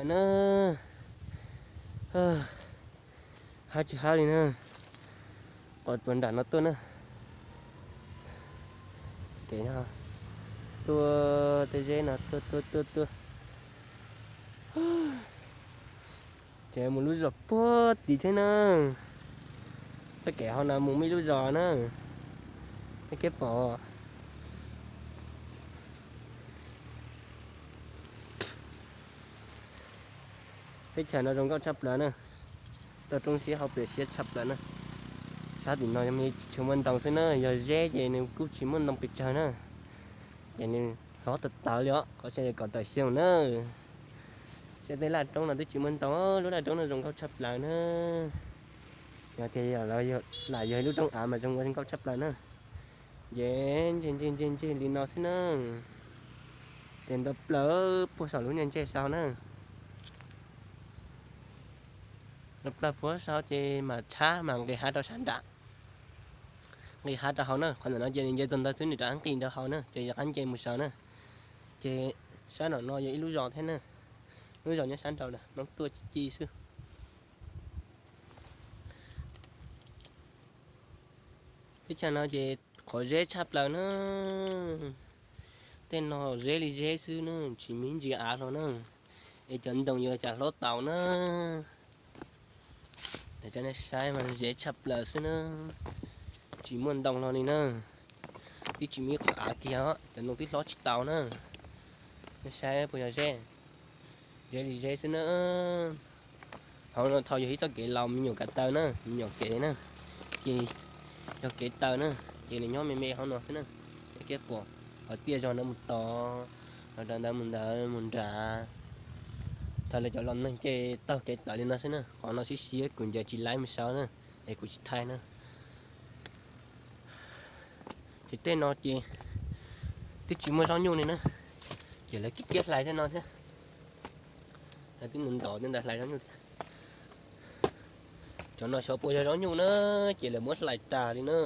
Na, hab tsis hab li na, qhov puag nram no tuaj na, kev no, tuaj tej zeb no tuaj tuaj tuaj tuaj, ces mus lub zos puag tid thiab na, txoj kev hauv no mus muaj ib lub zos na, nej pom. Teb chaws no zoo nkauj tshaj plaws na, toj roob siab hauv pes siab tshaj plaws na. Sab tim no tsis muaj ntoo xwb na, yog zeb ces nws kuj tsis muaj ntoo pes tsawg na, ces nws hlob tawv tawv li os, qhov tseem kom tawm xyoo na. Saib tej laj roob no twb tsis muaj ntoo, lub laj roob no zoo nkauj tshaj plaws na. Yog tias lam yog ib lub roob av mas zoo nkauj tshaj plaws na. Ces ntseg ntseg ntseg ntseg li no xwb na, ces ntau plaws puag saum lub niag ntseg saud na. Ntau plaws puag saud ces mam tshab mam nqis hav rau sab nram, nqis hav rau hauv na. Qhov ntawm no ces nws nce txog ntawd xwb nws rov qab nqis rau hauv na, ces rov qab nce mus saud na. Ces sab nram no yog ib lub zos thiab na, lub zos nyob sab nraud na, noob tuaj ci ci xwb. Teb chaws no ces qhov zeb tshaj plaws na, tej no zeb li zeb xwb na, tsis muaj ntsis av hlo na, es cov ntoo yuav cas hlob tau na. Saib mas zeb tshaj plaws xwb na, tsis muaj ntoo hlo li na, twb tsis muaj ib qho av kiag os, cov ntoo twb hlob tsis tau na. Nej saib puas yog zeb, zeb li zeb xwb na. Hauv no thaum yog ib txoj kev laus me nyuam kav taw na, me nyuam kev na, ces yog kev taw na, ces nws nyob me me hauv no xwb na. Kiab pom hauv tiaj zog ntawd mus tod, los rau ntawd mus ntawd mus nrad. Thaum lawv cov laus neeg ces taug kev tawm li no xwb na, qhov no siab siab kuv ncaws tsis laib mus saud na, es kuv tsis thaij na. Ces tej no ces twb tsis muaj zaub nyuj li na, ces lawv kiag kiag hlais tej no thiab. Lawv twb ntov tej ntawd hlais zaub nyuj thiab. Cov no xyov puas yog zaub nyuj na, ces lawv muab hlais tag li na.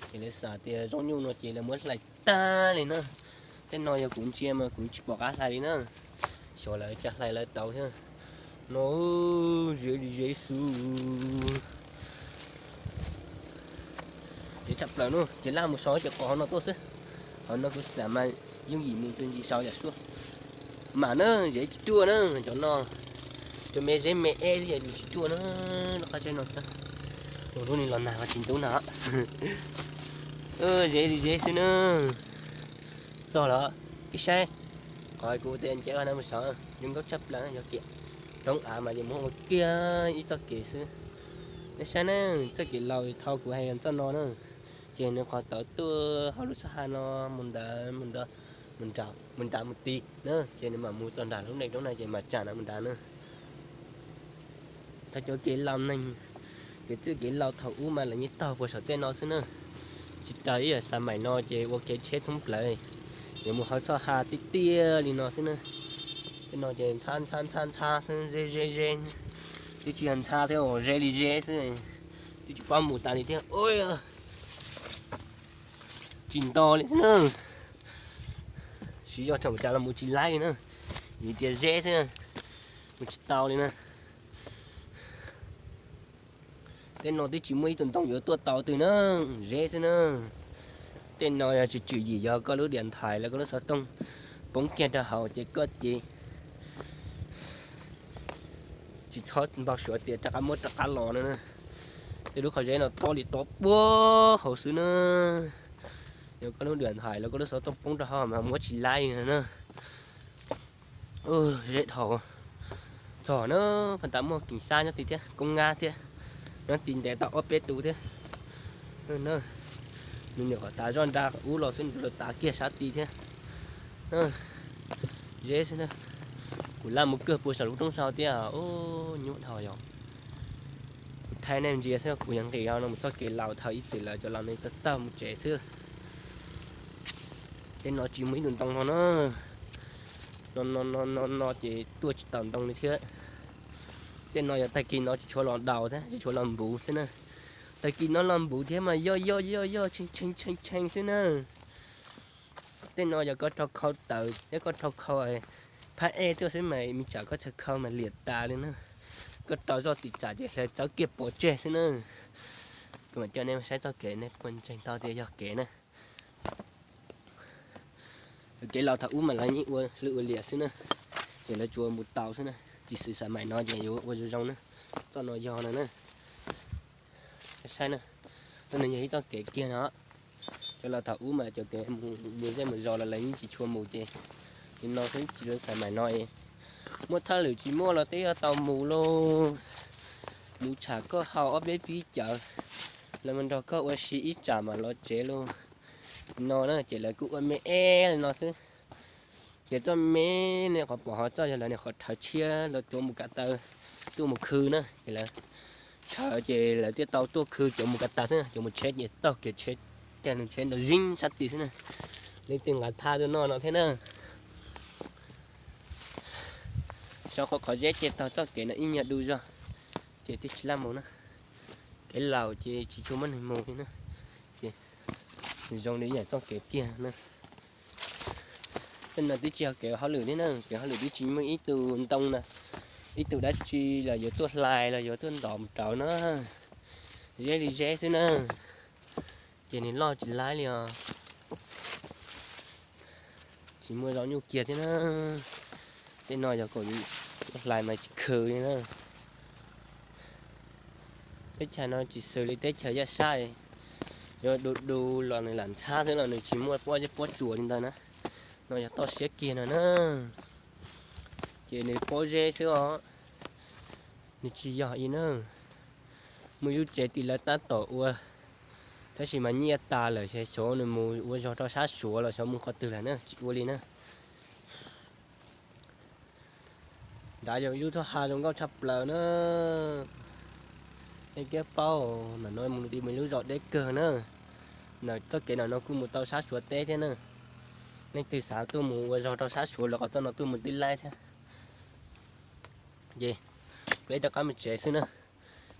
Ces lawv xav tias zaub nyuj no ces lawv muab hlais tag li na. Tej no yog kuv ntsia mas kuv tsis pom qab hlais li na. Xyov lawv cas hlais lawv tau thiab. No, zeb li zeb xwb. Ces tshaj plaws no ces laj mus saud ces qhov no tuaj xwb. Qhov no kuv xav mas yooj yim mus txuas ntsis saud yam suab. Mas na, zeb tsis ruaj na, cov no, cov me zeb me eb xwb es nws tsis ruaj na, lub qab zeb no thiab. Ua lub ni los nag los tsis ntub na. Zeb li zeb xwb na. Txog lawm, ib saib, qhov kuv tias nce qhov no mus saud zoo nkauj tshaj plaws na, yog kev roob av mas yuav muab ua kiag ib txoj kev xwb. Nej saib na, txoj kev laus thaum kuv hais yog txoj no na, ces nws qhov tawv tuaj hauv lub sab ha no mus nrad, mus nrad mus tid na, ces nws mam mus txog nram lub neej roob na ces mam tsa na mus nrad na. Thaum cov kev laus neeg, kev txwj kev laus thaum ub mas lawv yeej taug puag saum tej no xwb na. Tsis raws ib yam xav maim no ces ua kev tsheb thoob plaws, yuav mus hauv txoj ha tiaj tiaj li no xwb na. Tej no ces ntxhab ntxhab ntxhab ntxhab xwb, ze ze ze, twb tsis yog ntxhab thiab, ze li ze xwb, twb tsis paub mus tas li thiab. Tsis nto li thiab na. Siv zog thaum cas los mus tsis laib li na, vim tias zeb xwb, mus tsis tau li na. Tej no twb tsis muaj ib tug ntoo yuav tuaj tau twg na, zeb xwb na. Tej no yog tsis tswm yim yog koj lub diam nthais los koj lub xov tooj poob kiag rau hauv ces koj ces tsis txhob npau suav tias rov qab muab rov qab los no na. Tej lub qhov zeb no tob li tob puag hauv xwb na. Yog koj lub diam nthais los koj lub xov tooj poob rau hauv mas muab tsis laib na. Zeb dhau. Txog na, pheej tas muaj keem xab nyob tid thiab, koob ngab thiab, nyob tid ntev tau ob peb tus thiab. Nws nyuam qhuav tav zoj nra ub los xwb, nws tav kiag sab tid thiab. Zeb xwb na. Kuv laj mus kawg puag saum lub roob saud thiab, nyuaj dhau yom. Kuv thaij nej ntsia xwb, kuv yuav nqis no mus txoj kev laus thaum ib txwm lawv cov laus neeg taug taug mus tsev xwb. Tej no tsis muaj ib tug ntoo no na. No no no no no ces tuaj tsis tau ntoo li thiab. Tej no yog tag kis no tsis tshuav los daus thiab, tsis tshuav los npuv xwb na. Tag kis no los npuv thiab mas yoj yoj yoj yoj tshee tshee tshee tshee xwb na. Tej no yog koj rau khau tawv thiab koj rau khau Phab ej tuaj xwb mas me tsam koj txhawj khau mas liam tas li na. Koj rau zoj tim tsam ces hle txawb kiag pov tseg xwb na. Kuv mam coj nej saib txoj kev nej puas ntseeg tau tias yog kev na. Kev laus thaum ub mas lawv yeej ua hlwb ua liam xwb na, ces lawv tsuas mus tau xwb na, tsis xwm xav maim no ces yuav ua zoo zoo na. Txoj no yog no na, saib na, txoj no yog ib txoj kev kiag no. Cov laus thaum ub mas cov kev mus zej mus zos los lawv yeej tsis tshua mus ces, li no xwb tsis xwm xav maim no es, muaj thaj lwm tsis muaj los twb yog tau mus lauj. Mus tsham koj haus ob peb pib cawv, lawv mus nrog koj ua si ib tsam mas los tsev lauj. No na ces lawv kuj ua me eb li no xwb. Ces txoj me nej qhov pom hov txoj yog lawv niam qhov rhawv tshiab los tuav mus kav taw, tuaj mus khw na ces lawv rhawv ces lawv thiaj tau tuaj khw cov mus kav taw xwb, cov mus tsheb ces taug kev tsheb, cag nws tsheb nrov zib sab tid xwb na. Leej twg nqa thaj tuaj noj no thiab na. Saib qhov qhov zeb ces taug txoj kev no ib nyuag du zog, ces twb tsis laj mus na. Kev laus ces tsis tshua muaj neeg mus li na, ces zoo li yam txoj kev kiag na. Tej no twb tsis yog kev hauj lwm li na, kev hauj lwm twb tsis muaj ib tug ntoo na, ib tug dab tsi los yuav tuaj hlais los yuav tuaj ntom mus rauv na. Zeb li zeb xwb na, ces nws loj tsis laib li os. Tsis muaj zaub nyuj kiag thiab na. Tej no yog kom tuaj hlais mas tsis khw li na. Teb chaws no tsis xws li teb chaws yaj sab, yuav du du los nws lam ntxhab xwb los nws tsis muaj pob zeb pob tsuas li ntawd na. No yog toj siab kiag no na, ces nws pob zeb xwb os, nws tsis yog i na. Muaj ib lub tsev tim lawv tab tom ua, tab sis mas nyiaj tas lawm ces xyov nws mus ua zog rau sab Suav los xyov mus qhov twg lawm na, tsis ua li na. Nrad yog ib lub txoj ha zoo nkauj tshaj plaws na. Nej thiaj paub, ntawm no mus mus ib lub zos deb kawg na. Ntawm txoj kev ntawm no kuj mus tau sab Suav teb thiab na. Leej twg xav tuaj mus ua zog rau sab Suav los qhov txoj no tuaj mus twb laib thiab. Ces peb rov qab mus tsev xwb na.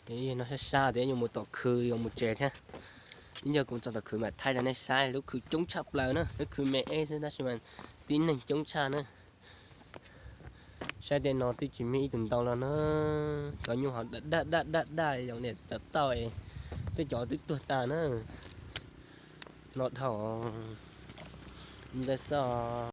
Ces no sab sab tias yuav mus tom khw yuav mus tsev thiab. Ib ntsis kuv txog tom khw mam thaij rau nej saib, lub khw coob tshaj plaws na, lub khw me eb xwb tab sis mas tib neeg coob tshaj na. Saib tej no twb tsis muaj ib tug ntoo los na, cov nyuj hov daj daj daj daj zoo li cov tauj, tej cov twb tuag tas na. No dhau ntawd xwb.